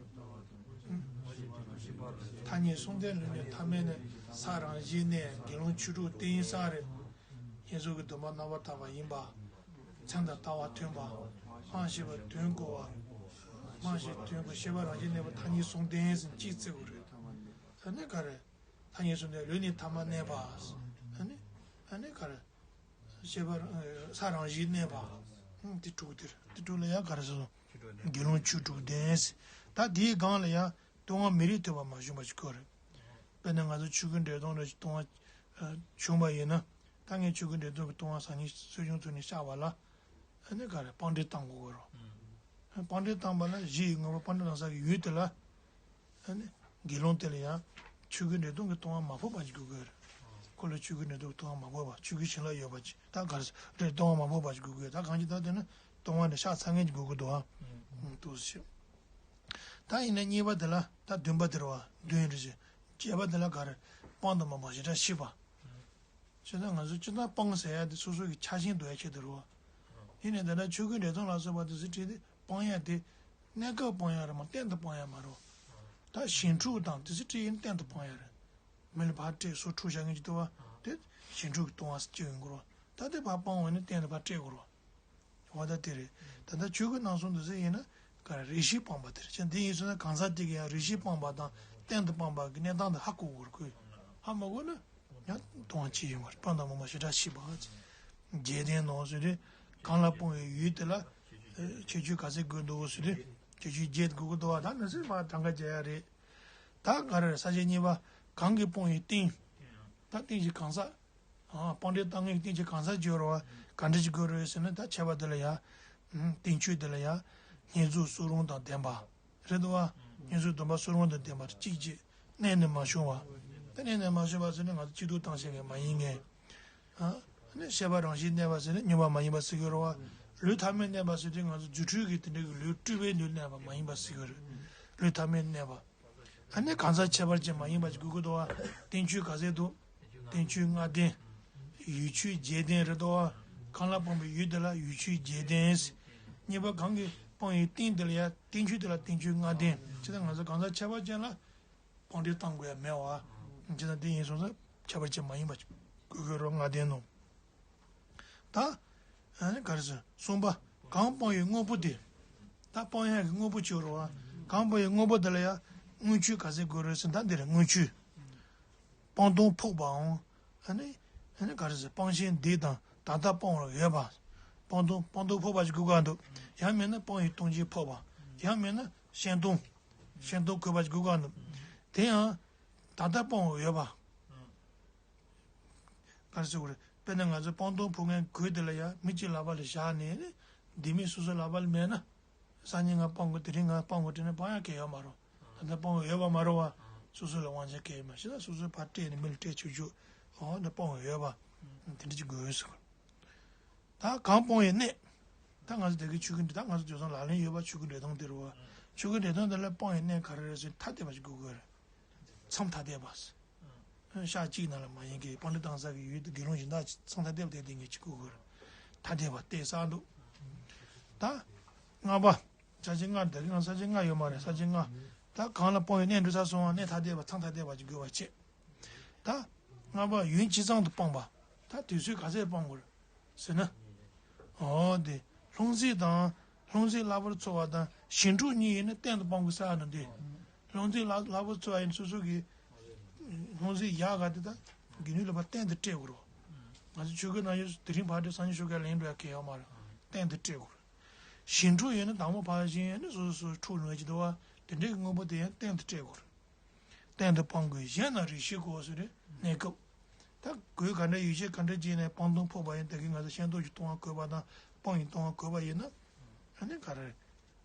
ཐ་སྙད་གསུམ་ལྡན་ལུས་གནས་ཐ་མལ་གནས། ས་རང་བཞིན་གནས། དགེ་སློང་ཆོས་དྲུག་སྟེང་ས་རེད། བསྙེན་རྫོགས་ཀྱི་སྡོམ་པ་རྣམ་པར་དག་པ་ཡིན་པ། མཚན་དང་ལྟ་བ་མཐུན་པ། སྤང་ཞེས་པ་དོན་གོ་བ། སྤང་ཞེས་དོན་གོ་ཤེས་པ་རང་བཞིན་གནས་པ་ཐ་སྙད་གསུམ་ལྡན་ཟེར་གཅིག་བརྩི་དགོས་རེད། ཨ་ནི་ག་རེ། ཐ་སྙད་གསུམ་ལྡན་ལུས་གནས་ཐ་མལ་གནས་པ། ཨ་ནི། ཨ་ནི་ག་རེ། ཤེས་པ་ས་རང་བཞིན་གནས་པ། དེ་དྲུག་དེ་རེད། དེ་དྲུག་ལ་ཡང་ག་རེ་ཟེར་སོང་། དགེ་སློང་ཆོས་དྲུག་ལྡན། ད་དེའི་སྒང་ལ་ཡང་ལྟུང་བ་མི་རིགས་མཐུན་པ་མ་བྱུང་བ་ཞིག་དགོས་རེད། དཔེར་ན་ང་ཚོ་ཆོས་ཀུན་འགྲེལ་སྟོན་ལ་ལྟུང་བ་བྱུང་བ་ཡིན་ན། ད་ངས་ཆོས་ཀུན་འགྲེལ་སྟོན་གྱི་ལྟུང་བ་ཟབ་ཉིན་སུས་བྱུང་ཐུག་ནས་བཤགས་པ་ལ། ཨ་ནི་ག་རེ་སྤང་སྤྲད་བཏང་དགོས་རོ། སྤང་སྤྲད་བཏང་པ་ལ་གཞི་ཡི་དངོས་པོ་སྤང་སྤྲད་བཏང་ས་གི་ཡུལ་དེ་ལ། ཨ་ནི་དགེ་སློང་དེ་ལ་ཡང་ཆོས་ཀུན་འགྲེལ་སྟོན་གྱི་ལྟུང་བ་མ་ཕོག་པ་ཞིག་དགོས་ཀྱི་ཡོད་རེད། ཁོ་ལ་ཆོས་ཀུན་འགྲེལ་སྟོན་གྱི་ལྟུང་བ་མ་ཕོག་པ། ཆོས་ཀུན་བྱིན་རླབས་ཡོད་པ་ཅིག་ད་ག་རེ་རེད། ལྟུང་བ་མ་ཕོག་པ་ཞིག་དགོས་ཀྱི་ཡོད། ད་གང་ཅི་ད་དེ་ནི་ལྟུང་བ་ནི་བཤགས་ཚར་མཁན་ཅིག་དགོས་ཀྱི་འདུག་ཨ། ཨུ། འདུག་སེ་བྱས། ད་ཡིན་ན་གཉིས་པ་དེ་ལ་ད་བདུན་པ་དེ་རེད་བ། བདུན་རེད་ཅེ། བརྒྱད་པ་དེ་ལ་ག་རེ། སྤང་དང་མ་སྤང་བྱེ་བྲག་ཤེས་པ། བྱས་ཙང་ང་ཚོ་སྤྱིར་བཏང་སྤང་ཟེར་ཡ་དེ་སོ་སོ་གི་ཆགས་ཞེན་འདུལ་ཡ་ཆེད་དུ་རེད་བ། ཡིན་ནའི་ད་ལྟ་ཆོས་ཀུན་འགྲེལ་སྟོན་ལ་སོགས་པ་དེ་ཚོ་བྲིས་ཏེ་སྤང་ཡ་དེ། གནས་སྐབས་སྤང་ཡ་རེད་མ། གཏན་དུ་སྤང་ཡ་མ་རེད། ད་ཞེན་འཁྲུག་དང་དེ་ཚོ་བྲིས་ཡིན་གཏན་དུ་སྤང་ཡ་རེད། མི་ལ་ཕར་སྤྲད་སོ་འཁྲུག་བྱ་མཁན་ཅིག་འདུག་བ། དེ་ཞེན་འཁྲུག་གི་ལྟུང་བ་སྤྱོད་ཡོང་གི་རེད་བ། ད་དེ་ཕར་སྤང་བ་ཡིན་ན་གཏན་དུ་ཕར་སྤྲད་དགོས་རེད་བ། འོ་ད་དེ་རེད། ད་ལྟ་ཆོས་ཀུན་རྣམ་གསུམ་དུ་ཟེར་ཡིན་ན་ག་རེ་རེ་ཞིག་སྤངས་པ་དེ་རེད། ཅང་དེ་ཡིན་སོང་ན་གང་ཟག་དེ་གིས་ཡང་རེ་ཞིག་སྤངས་པ་དང་གཏན་དུ་སྤངས་པ་གི་གནས་སྟངས་དེ་ཧ་གོ་དགོས་རེད་ཁོས། ཧ་མ་གོ་ན་ཡང་ལྟུང་བ་ཆེ་ཡོང་བ་རེད། སྤང་དང་མ་སྤང་བྱེ་བྲག་ཤེས་པ། བརྒྱད་ལྡན་ནོ་ཟེར་དུས་གང་ལ་སྤོང་བའི་ཡུལ་དེ་ལ་ཁྱད་ཆོས་ག་ཚད་དགོས་འདུག་ཟེར་དུས་ཁྱད་ཆོས་བརྒྱད་དགོས་ཀྱི་འདུག་བ། ད་ནི་ཟེར་བ་གྲངས་ཀ་བརྒྱབ་ཡ་རེད། ད་ག་རེ་རེད། ས་བཅད་གཉིས་པ། གང་གིས་སྤོང་བའི་རྟེན། ད་རྟེན་གཞི་གང་ཟག་ཨ། སྤང་སྤྲད་བཏང་མཁན་གྱི་རྟེན་གཞི་གང་ཟག་བརྗོད་རོགས། ག་འདྲ་ཞིག་དགོས་རེད་ཟེར་ན། ད་ཁྱད་པར་དེ་ལ་ཡ། ཨ། རྟེན་ཆོས་དེ་ལ་ཡ། བསྙེན་རྫོགས་སུ་རུང་དང་ལྡན་པ། རེད་འདུག་བ། བསྙེན་རྫོགས་སྡོམ་པ་སུ་རུང་དང་ལྡན་པ་གཅིག་བྱས། གནས་ནས་མ་བྱུང་བ། ད་གནས་ནས་མ་བྱུང་བ་ཟེར་ན་ང་ཚོ་སྐྱིད་སྡུག་བཏང་ཤེས་མཁན་མ་ཡིན་མཁན། ཨ་ནི་ཤེས་པ་རང་བཞིན་གནས་པ་ཟེར་ན་མྱོང་བ་མ་ཡིན་པ་ཟེར་གྱི་རེད་བ། ལུས་ཐ་མལ་གནས་པ་ཟེར་དུས་ང་ཚོ་རྫུ་འཕྲུལ་གྱིས་དེ་འདྲ་གི་ལུས་སྤྲུལ་པའི་ལུས་གནས་པ་མ་ཡིན་པ་ཟེར་གྱི་རེད། ལུས་ཐ་མལ་གནས་པ། ཨ་ནི་གང་ཟག་ཁྱད་པར་ཅན་མ་ཡིན་པ་ཞིག་དགོས་ཀྱི་འདུག་བ། རྟེན་ཆོས་ག་ཚད་འདུག་རྟེན་ཆོས་ལྔ་ལྡན། ཡུལ་ཆོས་བརྒྱད་ལྡན་རེད་འདུག་བ། གང་ལ་སྤངས་པའི་ཡུལ་དེ་ལ་ཡུལ་ཆོས་བརྒྱད་ལྡན། གཉིས་པ་གང་གིས་སྤོང་བའི་རྟེན་དེ་ལ་ཡ་རྟེན་ཆོས་དེ་ལ་རྟེན་ཆོས་ལྔ་ལྡན། ཅི་ལྟར་ང་ཚོ་གང་ཟག་ཁྱད་པར་ཅན་ལ་སྤང་སྤྲད་བཏང་དགོས་ཡ་མེད་བ། ཅི་ལྟར་དེ་ཡིན་སོང་ཙང་ཁྱད་པར་ཅན་མ་ཡིན་པ་དགོས་ཀྱི་རེད། ལྔ་ལྡན་ནོ། ད། ཨ་ནི་ག་རེ་ཟེར། གསུམ་པ། གང་སྤོང་བའི་དངོས་པོ་དེ། ད་སྤང་ཡག་གི་དངོས་པོ་ཅིག་ཡོད་རེད་བ། གང་སྤོང་བའི་དངོས་པོ་དེ་ལ་ཡང་དངོས་ཆོས་ག་ཚད་དགོས་རེད་ཟེར་ན། ད་འདི་རེད་དངོས་ཆོས། སྤང་ལྟུང་ཕོག་པའམ། ཨ་ནི། ཨ་ནི་ག་རེ་ཟེར། སྤང་ཞིང་འདི་དང་ད་ལྟ་སྤོང་བར་འོས་པ། སྤང་ལྟུང་སྤང་ལྟུང་ཕོག་པ་ཞིག་དགོས་ཀྱི་འདུག་ཡང་མིན་ན་སྤོང་བའི་ལྟུང་བྱེད་ཕོག་པ། ཡང་མིན་ན་ཤན་སྟོང་། ཤན་སྟོང་འཁོད་པ་ཞིག་དགོས་ཀྱི་འདུག་དེ་ཡང་ད་ལྟ་སྤོང་བར་འོས་པ། ག་རེ་ཟེར་དགོས་རེད། དཔེར་ན་ང་ཚོ་སྤང་ལྟུང་ཕོག་མཁན་གོས་དེ་ལ་ཡང་མི་གཅིག་ལག་པ་ལ་བཞག་ནས་ནི། ལྡེ་མིག་སོ་སོའི་ལག་པ་ལ་མེད་ན། སང་ཉིན་ང་སྤང་དགོས། དེ་རིང་ང་སྤང་དགོས་དྲན་ན་སྤང་ཡག་གང་ཡང་ཡོད་མ་རེད། ད་ལྟ་སྤང་བའི་འོས་པ་མ་རེད་བ། སོ་སོ་ལ་དབང་ཆ་གང་ཡང་མེད། ཤི་ད་སོ་སོས་ཕར་སྤྲད་ནས་མི་ལ་སྤྲད་ཆོག་ཆོག་འོ་ད་སྤང་བའི་འོས་པ། དེ་འདྲ་ཅིག་དགོས་ཟེར། ད་གང་སྤོང་བའི་གནས། ད་ང་ཚོ་དེ་གའི་ཆོས་ཀུན་འདི་ད་ང་ཚོ་དེང་སང་ལག་ལེན་ཡོད་པ་ཆོས་ཀུན་འགྲེལ་སྟོན་དེ་རེད་བ། ཆོས་ཀུན་འགྲེལ་སྟོན་དེ་ལ་སྤོང་བའི་གནས་ག་རེ་རེད་ཟེར་ཐ་དད་པ་ཞིག་དགོས་ཀྱི་ཡོད་རེད། མཚམས་ཐ་དད་པ། ཤག་གཅིག་ནང་ལ་མ་ཡིན་གྱི་སྤང་སྤྲད་བཏང་ས་གི་ཡུལ་དུ་དགེ་སློང་གཞན་དག་མཚམས་ཐ་དད་པ་དེ་དེ་ངས་ཅིག་དགོས་ཀྱི་ཡོད་རེད། ཐ་དད་པ་དེ་གསར་འདུག་ད། ལྔ་པ། ཆ་ཆེན་ལྔ་དེ་གི་ང་ས་ཆེན་ལྔ་ཡོད་མ་རེད། ས་ཆེན་ལྔ། ད་གང་ལ་སྤོང་བའི་གནས་འགྲོ་ས་སོང་བ་གནས་ཐ་དད་པ་མཚམས་ཐ་དད་པ་ཅིག་དགོས་པ་བྱེད། ད་ལྔ་པ་ཡུན་ཇི་ཙམ་དུ་སྤོང་བ། ད་དུས་ཚོད་ག་ཚད་སྤོང་དགོས་ཟེར་ན། འོ་དེ། ལྷུང་བཟེད་དང་། ལྷུང་བཟེད་སླ་པོར་ཚོར་བ་དང་ཞི་ཁྲོ་གཉིས་ཡིན་ན་གཏན་དུ་སྤོང་དགོས་ས་ནི་འདི། ལྷུང་བཟེད་སླ་སླ་པོར་ཚོར་བ་ཡིན་སོ་སོ་གི། ལྷུང་བཟེད་ཡག་ག་དེ་ད། དགེ་འདུན་ལ་ཕར་གཏན་དུ་སྤྲད་དགོས་རོ། ང་ཚོ་ཆོས་གོས་ནང་ཡོད་དེ་རིང་ཕར་འདྲེ་སང་ཉིན་ཤོག་ག་ལེན་འགྲོ་ཡ་གལ་ཡོད་མ་རེད། གཏན་དུ་སྤྲད་དགོས་རེད། ཞི་ཁྲོ་ཡོད་ན་དང་པོ་ཕར་ཞིང་ཡོད་ན་སོ་སོ་སོ་ཁྲོ་འགྲོ་གི་འདུག་བ། དེ་འདྲའི་དངོས་པོ་དེ་ཡང་གཏན་དུ་སྤྲད་དགོས་རེད། གཏན་དུ་སྤང་དགོས་གཞན་ན་རེ་ཞིག་གོ་ཟེར་རེད་གནས་སྐབས། ད་གོས་ག་འདྲ་ཡོད་ཤེས་ག་འདྲ་བྱས་ནས་སྤང་ལྟུང་ཕོག་པ་ཡིན་ད་གི་ང་ཚོ་ཤེས་རྟོགས་ཀྱི་ལྟུང་བ་གོས་པ་དང་སྤང་ཡི་ལྟུང་བ་གོས་པ་ཡིན་ན། ཨ་ནི་ག་རེ།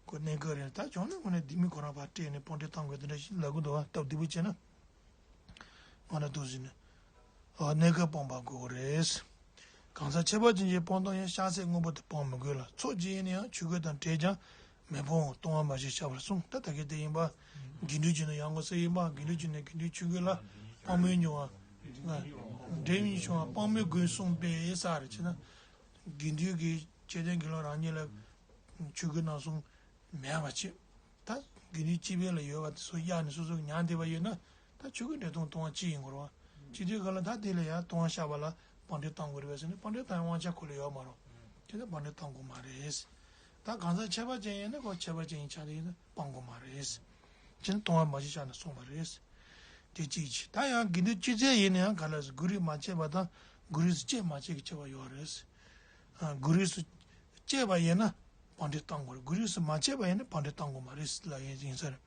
གོ་གནས་སྐབས་རེད་ད་བྱུང་ན་དངོས་གནས་ལྡེ་མིག་ཁོ་རང་ཕར་སྤྲད་ནས་སྤང་འདྲེ་བཏང་དགོས་དེ་འདྲ་ཞིག་ལབ་གི་འདུག་བ། སྟབས་བདེ་པོ་བྱས་ན། ང་ལ་འདུག་ཟིན་ནས། ཨ་གནས་སྐབས་སྤོང་བ་དགོས་རེད། གང་ཟག་ཁྱད་པར་ཅན་གྱི་སྤང་ལྟུང་ཡང་ཤ་ཟད་དངོས་པོ་དེ་སྤང་མི་དགོས་ལ་ཚོགས་ཀྱི་ཡིན་ན་ཡང་ཆོས་གོས་དང་བྲལ་ཀྱང་མི་སྤོང་ལྟུང་བ་མ་བྱེད་བྱ་བར་གསུངས། ད་ད་གིན་དེ་ཡིན་པ། དགེ་འདུན་གྱི་ནི་ཡང་ངོ་ཟེར་ཡིན་པ་དགེ་འདུན་གྱི་ནི་དགེ་འདུན་ཆོས་གོས་ལ་སྤང་མོས་མྱོང་བ། འབྲེལ་མི་བྱུང་བ་སྤང་མོས་དགོས་གསུངས་པས་ས་རེ་ཆེ་ན། དགེ་འདུན་གྱི་ཆོས་ལྡན་དགེ་སློང་རང་ཉིད་ལ་ཆོས་གོས་གནང་གསུངས། མེད་པ་ཅིག་ད་དགེ་འདུན་སྤྱི་པའི་ལ་ཡོད་པ་དེ་ཚོ་གཡར་ནས་སོ་སོ་གི་ཉར་བསྡད་པ་ཡིན་ན་ད་ཆོས་གོས་འབྲས་ལྟུང་ལྟུང་བ་གཅིག་ཡིན་དགོས་རེད་བ། སྤྱི་དུས་ག་ལ་ད་དེ་ལ་ཡང་ལྟུང་བ་བཤགས་པ་ལ་སྤང་འདྲེ་བཏང་དགོས་རེད་པས་ཟེར་ནས་སྤང་འདྲེ་བཏང་ཡང་དབང་ཆ་ཁོ་ལ་ཡོད་མ་རེད། དེ་ནས་སྤང་འདྲེ་བཏང་དགོས་མ་རེད། ད་གང་ཟག་ཁྱད་པར་ཅན་ཡིན་ན་ཁོ་ཁྱད་པར་ཅན་ཡིན་ཆ་དེ་ཡིན་ན་སྤང་དགོས་མ་རེད། ཅི་ན་ལྟུང་བ་མ་བྱེད་ཆ་ན་སོང་བ་རེད། དེ་གཅིག་བྱས་ད་ཡང་དགེ་འདུན་སྤྱི་རྫས་ཡིན་ན་ཡང་ག་ལ་ཟེར་དགོས་རིགས་མ་བཅད་པ་དང་དགོས་རིགས་སུ་བཅད་མ་བཅད་ཀྱི་ཁྱད་པར་ཡོད་རེད། ཨ་དགོས་རིགས་སུ་བཅད་པ་ཡིན་ན་སྤང་འདྲེ་བཏང་དགོས་རེད། དགོས་རིགས་སུ་མ་བཅད་པ་ཡིན་ན་སྤང་འདྲེ་བཏང་དགོས་མ་རེད་ལབ་ཡིན་ཡིན་ས་རེད།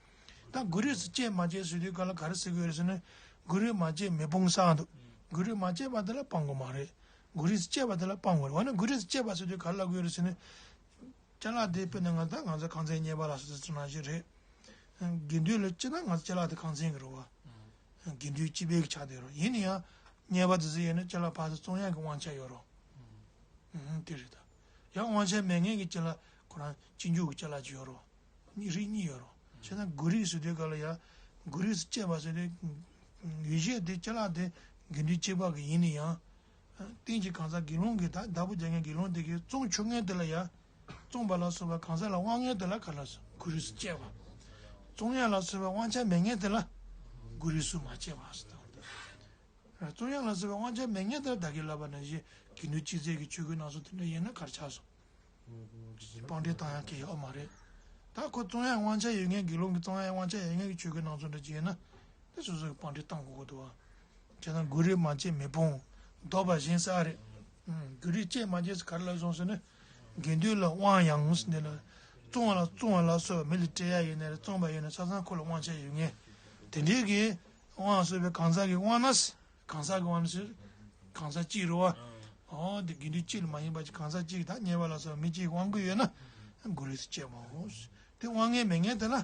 ད་དགོས་རིགས་སུ་བཅད་མ་བཅད་ཟེར་དུས་ག་ལ་ག་རེ་ཟེར་དགོས་རེད་ཟེར་ན། དགོས་རིགས་མ་བཅད་མི་སྤོང་ས་འདུག་དགོས་རིགས་མ་བཅད་པ་དེ་ལ་སྤང་དགོས་མ་རེད། དགོས་རིགས་སུ་བཅད་པ་དེ་ལ་སྤང་དགོས་རེད། འོ་ན་དགོས་རིགས་སུ་བཅད་པ་ཟེར་དུས་ག་རེ་ལབ་དགོས་རེད་ཟེར་ན། ཅ་ལག་དེ་དཔེར་ན་ང་ཚོ་ཁང་ཚན་རྙེད་པ་ལ་སོགས་ཚུལ་ནང་བཞིན་རེད། དགེ་འདུན་ལ་སྤྱིར་ན་ང་ཚོ་ཅ་ལག་དེ་ཁང་ཚན་གྱི་རེད་བ། དགེ་འདུན་སྤྱི་པའི་གི་ཆ་དེ་རེད། ཡིན་ན་ཡང་རྙེད་པ་དེ་ཚོ་ཡིན་ན་ཅ་ལག་ཕར་ཚུར་བཙོང་ཡག་གི་དབང་ཆ་ཡོད་རེད། དེ་རེད་ད། ཡང་དབང་ཆ་མེད་མཁན་གྱི་ཅ་ལག་ཁོ་རང་གཅིག་མཇུག་གི་ཅ་ལག་ཅིག་ཡོད་རེད། གཉིས་རིགས་གཉིས་ཡོད་རེད། བྱས་ན་དགོས་རིགས་ཟེར་དུས་ག་ལ་ཡ། དགོས་རིགས་སུ་བཅད་པ་ཟེར་དུས། ཡོ་བྱད་དེ་ཅ་ལག་དེ་དགེ་འདུན་སྤྱི་པ་གི་ཡིན་ན་ཡང་། རྟེན་གྱི་གང་ཟག་དགེ་སློང་གི་ད་བདག་པོ་རྒྱག་མཁན་དགེ་སློང་དེ་གིས་བཙོང་ཆོག་མཁན་དེ་ལ་ཡ། བཙོང་པ་ལ་སོགས་པ་གང་ཟག་ལ་དབང་མཁན་དེ་ལ་ག་ལ་དགོས་རིགས་སུ་བཅད་པ། བཙོང་ཡག་ལ་སོགས་པའི་དབང་ཆ་མེད་མཁན་དེ་ལ་དགོས་རིགས་སུ་མ་བཅད་པ་ཟེར་ད། བཙོང་ཡག་ལ་སོགས་པའི་དབང་ཆ་མེད་མཁན་དེ་ལ་ད་གིན་ལབ་པ་ནང་བཞིན་དགེ་འདུན་སྤྱི་རྫས་ཀྱི་ཆོས་གོས་གནང་སོང་དེ་འདྲ་ཡིན་ན་ག་རེ་ཆགས་སོང་། སྤང་འདྲེ་བཏང་ཡག་གི་ཡོད་མ་རེད། ད་ཁོ་བཙོང་ཡག་དབང་ཆ་ཡོད་མཁན་དགེ་སློང་གི་བཙོང་ཡག་དབང་ཆ་ཡོད་མཁན་གྱི་ཆོས་གོས་གནང་སོང་འདྲ་ཅིག་ཡིན་ན། དེ་སོ་སོ་གི་སྤང་འདྲེ་བཏང་དགོས་ཀྱི་འདུག་བ། བྱས་ན་དགོས་རིགས་མ་བཅད་མི་སྤོང་། ལྡོག་པ་གཞན་བསགས་རེད། དགོས་རིགས་བཅད་མ་བཅད་ཟེར་ག་རེ་ལབ་སོང་ཟེར་ན། དགེ་འདུན་ལ་དབང་ཡང་ཟེར་འདི་ལ། བཙོང་བ་ལ་བཙོང་བ་ལ་སོགས་པ་མི་ལ་སྤྲད་ཡག་ཡིན་ན་རེད་བཙོང་པ་ཡིན་ན་ཆ་ཚང་ཁོ་ལ་དབང་ཆ་ཡོད་མཁན། དེ་འདྲའི་གི་དབང་སོགས་པའི་གང་ཟག་གི་དབང་ན། གང་ཟག་གི་དབང་ན་ཟེར། གང་ཟག་གཅིག་རེད་བ། འོ་དེ་དགེ་འདུན་གཅིག་ལ་མ་ཡིན་པ་ཅིག་གང་ཟག་གཅིག་ད་རྙེད་པ་ལ་སོགས་པ་མི་གཅིག་གི་དབང་བསྐུར་ཡོད་ན། དགོས་རིགས་སུ་བཅད་མ་འོང་། དེ་དབང་མཁན་མེད་མཁན་དེ་ལ།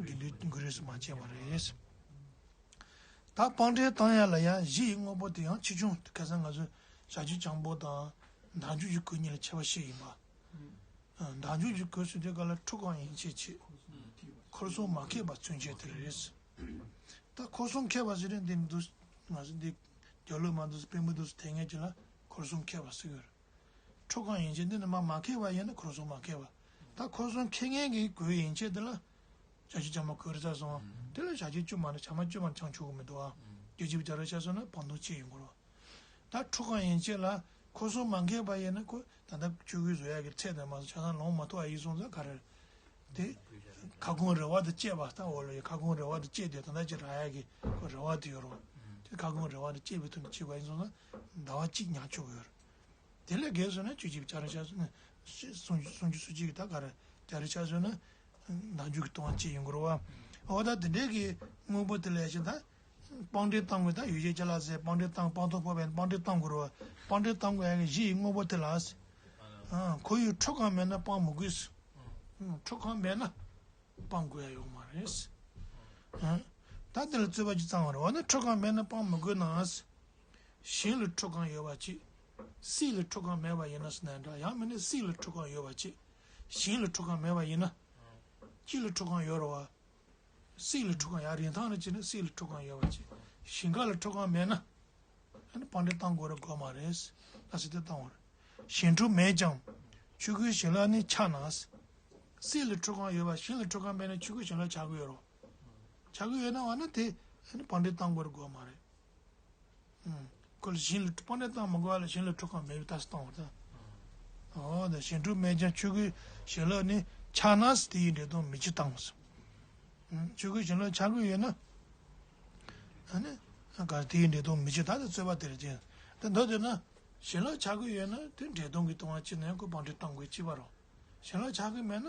དགེ་འདུན་དགོས་རིགས་སུ་མ་བཅད་པ་རེད། ད་སྤང་འདྲེ་བཏང་ཡག་ལ་ཡང་གཞི་ཡི་དངོས་པོ་དེ་ཡང་ཆེ་ཆུང་ཁ་སང་ང་ཚོས་བྱ་རྒྱུད་འཇམ་པོ་དང་མདའ་མཇུག་གི་གོས་གཉིས་ལ་ཁྱད་པར་བཤད་ཡིན་པ། མདའ་མཇུག་གི་གོས་ཟེར་དུས་ག་ལ་ཁྲོ་གང་ཡན་ཆད་བྱེད། འཁོར་གསུམ་མ་ཁེགས་པ་མཚོན་བྱེད་དེ་རེད། ད་འཁོར་གསུམ་ཁེགས་པ་ཟེར་དུས་འདི་འདུག་ང་ཚོ་འདི་རྒྱབ་ལོགས་མ་འདུག་སྤེན་པ་འདུག་དེ་ངས་ཅི་ལ་འཁོར་གསུམ་ཁེགས་པ་ཟེར་གི་རེད། ཁྲོ་གང་ཡན་ཆད་འདི་ནི་མ་མ་ཁེགས་པ་ཡིན་ན་འཁོར་གསུམ་མ་ཁེགས་པ། ད་འཁོར་གསུམ་ཁེགས་མཁན་གྱི་གོས་ཡན་ཆད་འདི་ལ། བྱ་རྒྱུད་འཇམ་པོ་གོས་རེད་ཚར་སོང་། དེ་ལ་བྱ་རྒྱུད་བཅུ་མ་ནི་བྱ་མ་བཅུ་མ་ནི་ཆང་ཆུ་གི་མི་འདུག་ཨ། རྒྱུ་གཅིག་པུ་བྱ་རེད་ཆགས་སོང་ན་བང་མདོག་གཅིག་ཡིན་དགོས་རེད། ད་ཁྲོ་གང་ཡན་ཆད་ལ་འཁོར་གསུམ་མ་ཁེགས་པ་ཡིན་ན་ཁོ་ད་ལྟ་ཆོས་གོས་བཟོ་ཡག་གི་ཚད་དང་མ་སོང་ཆ་ཚང་ལོངས་མ་ཐུབ་པ་ཡིན་སོང་ཙང་ག་རེ་རེད། དེ་ཁ་སྐོང་རེ་བ་དང་བཅས་པ་ད་འོ་ལོ་ཡི་ཁ་སྐོང་རེ་བ་དང་བཅས་ཏེ་ད་ལྟ་ཅི་རག་ཡག་གི་ཁོ་རེ་བ་དེ་ཡོད་རེད། དེ་ཁ་སྐོང་རེ་བ་དང་བཅས་པའི་ཐོག་ནས་བྱས་པ་ཡིན་སོང་ཙང་ཟླ་བ་གཅིག་ཉར་ཆོག་གི་ཡོད་རེད། དེ་ལས་བརྒལ་སོང་ན་བཅུ་གཅིག་བྱ་རེད་ཆགས་སོང་ན། སུམ་ཅུ་སུམ་ཅུ་སོ་གཅིག་གི་ད་ག་རེ་བྱ་རེད་ཆགས་སོང་ན། མདའ་མཇུག་གི་ལྟུང་བ་གཅིག་ཡིན་དགོས་རེད་བ། འོ་ད་དེ་འདྲའི་གི་དངོས་པོ་དེ་ལ་ཡ་ཞིག་ད། སྤང་འདྲེ་བཏང་དགོས་ད་ཡོ་བྱད་ཅ་ལག་ཟེར་སྤང་འདྲེ་བཏང་སྤང་ལྟུང་ཕོག་པས་སྤང་འདྲེ་བཏང་དགོས་རེད་བ། སྤང་འདྲེ་བཏང་དགོས་ཡ་གི་གཞི་ཡི་དངོས་པོ་དེ་ལ། ཁོ་ཡི་ཁྲོ་གང་མེད་ན་སྤང་མི་དགོས། ཁྲོ་གང་མེད་ན། སྤང་དགོས་ཡ་ཡོད་མ་རེད། ད་དེ་ལ་རྩོད་པ་ཅིག་བརྩམས་པ་རེད་བ་ན་ཁྲོ་གང་མེད་ན་སྤང་མི་དགོས་ན། གཞན་ལ་ཁྲོ་གང་ཡོད་པ་ཅིག་སྲིད་ལ་ཁྲོ་གང་མེད་པ་ཡིན་ན་ཟེར་ན་འདྲ་ཡང་མིན་ན་སྲིད་ལ་ཁྲོ་གང་ཡོད་པ་ཅིག་གཞན་ལ་ཁྲོ་གང་མེད་པ་ཡིན་ན། ཅི་ལ་ཁྲོ་གང་ཡོད་རེད་བ། སྲིད་ལ་ཁྲོ་གང་ཡང་རིན་ཐང་ལ་བྱས་ན་སྲིད་ལ་ཁྲོ་གང་ཡོད་པ་ཅིག་གཞན་ག་ལ་ཁྲོ་གང་མེད་ན། ཨ་ནི་སྤང་འདྲེ་བཏང་དགོས་རེད་དགོས་མ་རེད། ལ་སྲིད་དེ་བཏང་བ་རེད། གཞན་ཁྲོ་མེད་ཀྱང་། ཆོས་གོས་ཞལ་ལག་ནི་ཆགས་ན། སྲིད་ལ་འཁྲུལ་གང་ཡོད་པ་ཞིང་ལ་འཁྲུལ་གང་མེད་ན་ཆོས་སྐུའི་བྱིན་རླབས་ཆགས་ཀྱི་ཡོད་རེད། ཆགས་ཀྱི་ཡོད་ན་བ་ན་དེ་ཨ་ནི་བང་སྒྲིག་བཏང་དགོས་རེད་དགོས་མ་རེད། ཁོ་ལ་ཞིང་ལ་བང་སྒྲིག་བཏང་མི་དགོས་པ་ལ་ཞིང་ལ་འཁྲུལ་གང་མེད་པའི་རྟགས་སུ་བཏང་བ་དང་། འོ་ད་ཞིང་འཁྲུལ་མེད་ཀྱང་ཆོས་སྐུའི་བྱིན་རླབས་ནི་ཆགས་ན་དེ་ཡི་འདྲེན་སྟངས་མི་བྱེད་དང་། ཆོས་སྐུའི་བྱིན་རླབས་ཆགས་ཀྱི་ཡོད་ན། ཨ་ནི། ག་དེའི་འདྲེན་སྟངས་མི་བྱེད་ད་དེ་རྩོད་པ་དེ་རེད་ཅེས། དེ་མདོར་བསྡུས་ན། བྱིན་རླབས་ཆགས་ཀྱི་ཡོད་ན་དེ་འདྲེན་སྟངས་ཀྱི་ལྟུང་བ་ཅི་ནས་ཁོ་བང་སྒྲིག་བཏང་དགོས་ཅི་བ་རོ། བྱིན་རླབས་ཆགས་ཀྱི་མེད་ན་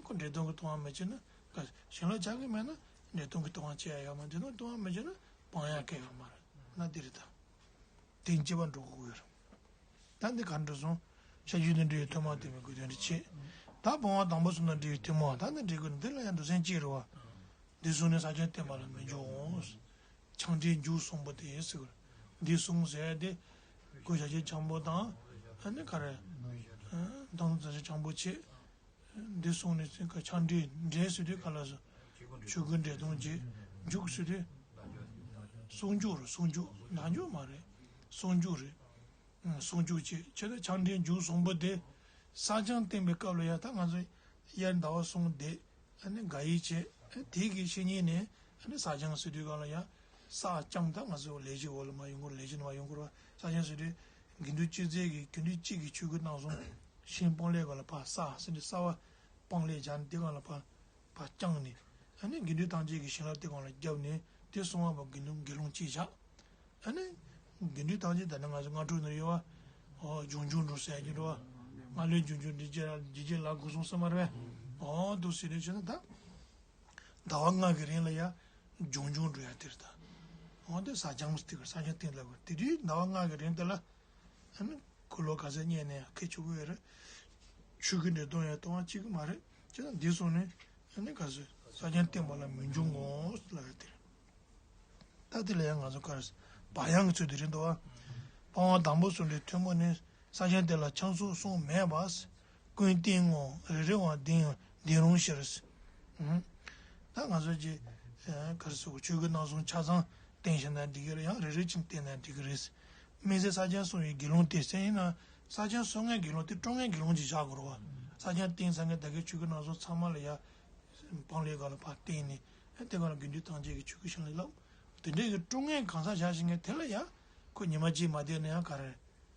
ཁོ་འདྲེན་སྟངས་ཀྱི་ལྟུང་བ་མི་བྱེད་ན། ག་བྱིན་རླབས་ཆགས་ཀྱི་མེད་ན་འདྲེན་སྟངས་ཀྱི་ལྟུང་བ་བྱེད་ཡ་ཡོད་མ་འདྲེན་སྟངས་ཀྱི་ལྟུང་བ་མི་བྱེད་ན་སྤང་ཡ་གལ་ཡོད་མ་རེད་ན་འདི་རེད་ད། དེ་སྐྱེ་བ་འགྲོ་དགོས་ཡོད་རེད། ད་འདི་གར་འགྲོ་སོང་། ཤ་རྒྱུས་དང་འབྲེལ་བའི་ཐུན་མོང་དེ་མི་དགོས་དོན་འདི་ཆེ། ད་བུང་བ་དང་པོ་གསུམ་དང་འབྲེལ་བའི་ཐུན་མོང་ད་ནི་འབྲེལ་དགོས་འདི་ལ་ཡང་འགྲོ་སེམས་སྐྱེ་རུ་བ། འདི་གསུངས་ནས་ས་སྐྱ་བསྟན་པ་ལ་མི་འཇུག་འོང་། ཆང་འབྲས་མཇུག་གསུམ་པོ་དེ་ཟེར། འདི་གསུངས་ཟེར་ཏེ། གོས་བྱ་བྱེད་འཆང་པོ་དང་། ཨ་ནི་ག་རེ། མདང་དུ་བྱ་བྱེད་འཆང་པོ་ཆེ། འདི་གསུངས་ནས་ཚིག་ག་ཆང་འབྲས་འབྲས་ཟེར་དུས་ག་ལ་སོ། ཆོས་སྐུ་འདྲེན་སྟངས་ཀྱི་མཇུག་ཟེར་དུས། ཟུང་འཇུག་རུ་ཟུང་འཇུག་ནང་འཇུག་མ་རེད། ཟུང་འཇུག་རེད། ཟུང་འཇུག་བྱེད་ཆེ་ད་ཆང་འབྲས་མཇུག་གསུམ་པོ་དེ། ས་སྦྱངས་བསྟན་པའི་སྐབས་ལ་ཡ་ད་ང་ཚོ་དབྱར་ཟླ་བ་གསུམ་བསྡད། ཨ་ནི་དགའ་ཡིད་བྱེད། དེ་གི་ཕྱི་ཉིན་ནས་ཨ་ནི་ས་སྦྱངས་ཟེར་དུས་ག་ལ་ཡ། ས་སྦྱངས་ད་ང་ཚོ་ལས་བྱེད་འོག་ལ་མ་ཡོང་གོ་ལས་བྱེད་ནང་མ་ཡོང་གོ་ར་ས་སྦྱངས་ཟེར་དུས་དགེ་འདུན་སྤྱི་རྫས་ཀྱི་དགེ་འདུན་གཅིག་གི་ཆོས་སྐུ་སྣང་གསུམ་ཤིང་སྤང་ལེབ་ག་ལ་ཕ་ས་ཟེར་དུས་ས་བ་སྤང་ལེབ་བྱ་ནི་དེ་ག་ལ་ཕ། བ་བསྐྱངས་ནས། ཨ་ནི་དགེ་འདུན་ཐམས་ཅད་ཀྱི་བྱིན་རླབས་དེ་གང་ལ་བརྒྱབ་ནས་དེ་གསང་བ་པ་དགེ་འདུན་དགེ་སློང་གཅིག་བཞག་ཨ་ནི། དགེ་འདུན་ཐམས་ཅད་ད་ནི་ང་ཚོ་སྔ་དྲོ་ནས་ཡོད་བ། ཨོ་ལྗོངས་རྒྱུ་འགྲོ་ཟེར་གྱི་འགྲོ་བ། ང་ལོས་ལྗོངས་རྒྱུ་འདི་རྗེ་ལ་རྗེ་རྗེ་ལ་སྒོ་སོང་ས་མར་བས། ཨོ་འདུག་ཟེར་ནས་བྱས་ན་ད། ཟླ་བ་ལྔ་གི་རིང་ལ་ཡ། ལྗོངས་རྒྱུ་འགྲོ་ཡ་དེར་ད། ཨོ་དེ་ས་སྦྱངས་སྟེ་ས་སྦྱངས་སྟེང་ལ་དེ་དུས་ཟླ་བ་ལྔ་གི་རིང་དེ་ལ། ཨ་ནི། འཁོར་ལོ་ག་ཚད་རྙེད་ནས་ཁེ་ཆོག་གི་ཡོད་རེད། ཆོས་སྐུ་འདྲེན་སྟངས་ཡང་གཏོང་བ་གཅིག་གི་མ་རེད། ཅེ་ན་འདི་སོང་ནས་ཨ་ནི་ག་ཚོད་ས་སྦྱངས་བསྟན་པ་ལ་མི་འཇུག་ངོ་ལབ་ཡ་དེ་རེད། ད་དེ་ལ་ཡང་ང་ཚོ་ག་རེ་བག་ཡངས་ཀྱི་ཚུལ་དེ་རེད་འདུག་བ། སྤང་བ་དང་པོ་གསུམ་ལས་ཐོན་མོ་ནི་ས་སྦྱངས་དེ་ལ་ཆང་སོགས་གསུམ་མེད་པ། ཀུན་བསྟེན་ངོ་རེ་རེ་བ་བདེན་ཡང་བདེན་རུང་ཕྱིར། ད་ང་ཚོ་ཀྱི་ག་རེ་ཟེར་དགོས་ཆོས་སྐུ་སྣང་གསུམ་ཆ་ཚང་བསྟེན་བཞིན་ན་འགྲིག་གི་རེད་ཡང་རེ་རེ་བཞིན་བསྟེན་ན་འགྲིག་གི་རེད། དམིགས་བསལ་ས་སྦྱངས་གསུངས་པའི་དགེ་སློང་དེ་སེམས་ཡིན་ན་ས་སྦྱངས་གསུང་མཁན་དགེ་སློང་དེ་སྤྲོ་མཁན་དགེ་སློང་ཅིག་བཞག་དགོས་རེད་བ། ས་སྦྱངས་བསྟེན་ཚར་མཁན་ད་གའི་ཆོས་སྐུ་སྣང་གསུམ་ཚང་མ་ལ་ཡ། སྤང་ལེབ་སྒང་ལ་ཕར་བསྟེན་ནས་དེ་སྒང་ལ་དགེ་འདུན་ཐམས་ཅད་ཀྱི་ཆོས་སྐུ་བྱིན་རླབས་ལབ། དེ་འདྲའི་གི་སྤྲོ་མཁན་གང་ཟག་བཞག་བཞིན་མཁན་དེ་ལ་ཡ། ཁོ་ཉི་མ་གཅིག་མ་བསྡད་ན་ཡང་ག་རེ།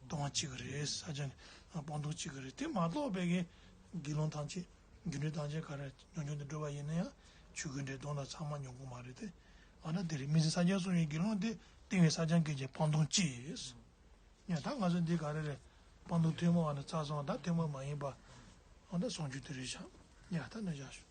གཏོང་བ་གཅིག་གི་རེད་ས་སྦྱངས་ནི་སྤང་ལྟུང་གཅིག་གི་རེད་དེ་མ་གཏོགས་པའི་གི་དགེ་སློང་ཐམས་ཅད་དགེ་འདུན་ཐམས་ཅད་ག་རེ་ཉུང་ཉུང་དུ་འགྲོ་བ་ཡིན་ན་ཡང་ཆོས་སྐུ་འདྲེན་སྟངས་དང་ཚང་མ་ཉུང་གི་མ་རེད་དེ། ཨ་ན་དེ་རེད་དམིགས་བསལ་ས་སྦྱངས་གསུངས་པའི་དགེ་སློང་དེ་བསྟེན་པའི་ས་སྦྱངས་སྐད་ཅིག་སྤང་ལྟུང་གཅིག་ཡིན། ཡང་ད་ང་ཚོ་འདི་ག་རེ་རེད། སྤང་ལྟུང་ཐུན་མོང་བ་ནི་རྩ་གསུམ་ད་ཐུན་མོང་མ་ཡིན་པ། ཨ་ད་ཟུང་འཇུག་དེ་རེད་བཞག་ཡང་ད་ནི་བཞག་ཞུ།